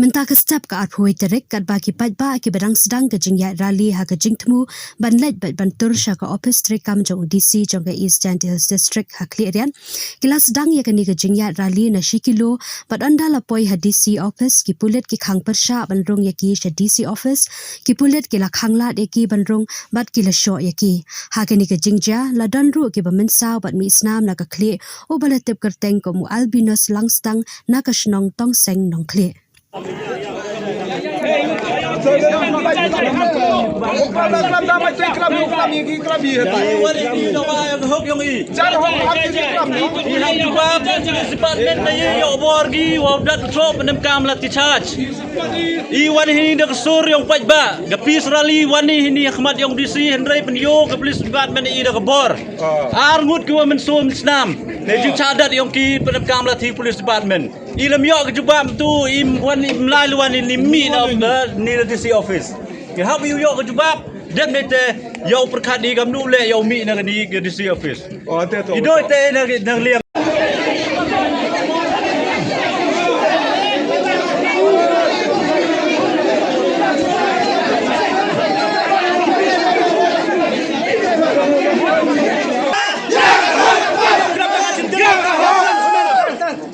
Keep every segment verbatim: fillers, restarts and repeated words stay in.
Mynta ka step ka arphew wei tarik, katba ki paidbah kiba dang sdang ka jingïaid rally ha ka jingthmu ban leit bad ban tur sha ka ophis treikam jong u D C jong ka East Jaintia Hills District ha Khliehriat, ki la sdang ïa kane ka jingïaid rally na shi kilo, bad ynda la poi ha D C office, ki pulit ki khang pyrshah ban rung ïa ki sha D C office, ki pulit ki la khang lad ïa ki ban rung bad ki la shoh ïa ki. Ha kane ka jingjia, la don ruh kiba mynsaw bad mih snam na ka Khlieh, uba la tip kyrteng kum u Albinus Langstang na ka shnong Tongseng Nongkhlieh. I wan hi da ka sur ïong paidbah, ka peace rally wan hi hini ha khmat ïong D C, hynrei pynïoh ka police department i da ka bor. Ar ngut ki wa mynsum snam. Ne jingshah dat ïong ki pyndonkam la thi police department. I lem ïoh ka jubab tu, i wan i mlai lwan i ni mi na, eh, ni na D C office. Ki hap i ïoh ka jubab, dep ne te ïoh pyrkhat i kam nu le ïoh mi na ka ni ka D C office. I doi te na na liang.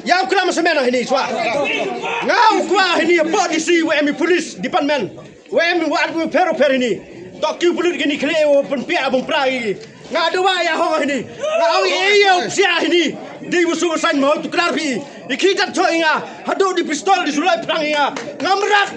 Ïa u klam semen hini chwa. Nga u kwa hini po D C wa em i police department. Wa em wa at wa phero pher hini. Tok ki pulit kini khle wa pynpia bum pra i. Nga dawa ïa ho hini. Nga ong e ïa u psia hini. Di wa su san mo tu klar pi. I ki tat cho i nga. Hadu di pistol di sulai prang i nga. Ngam rat.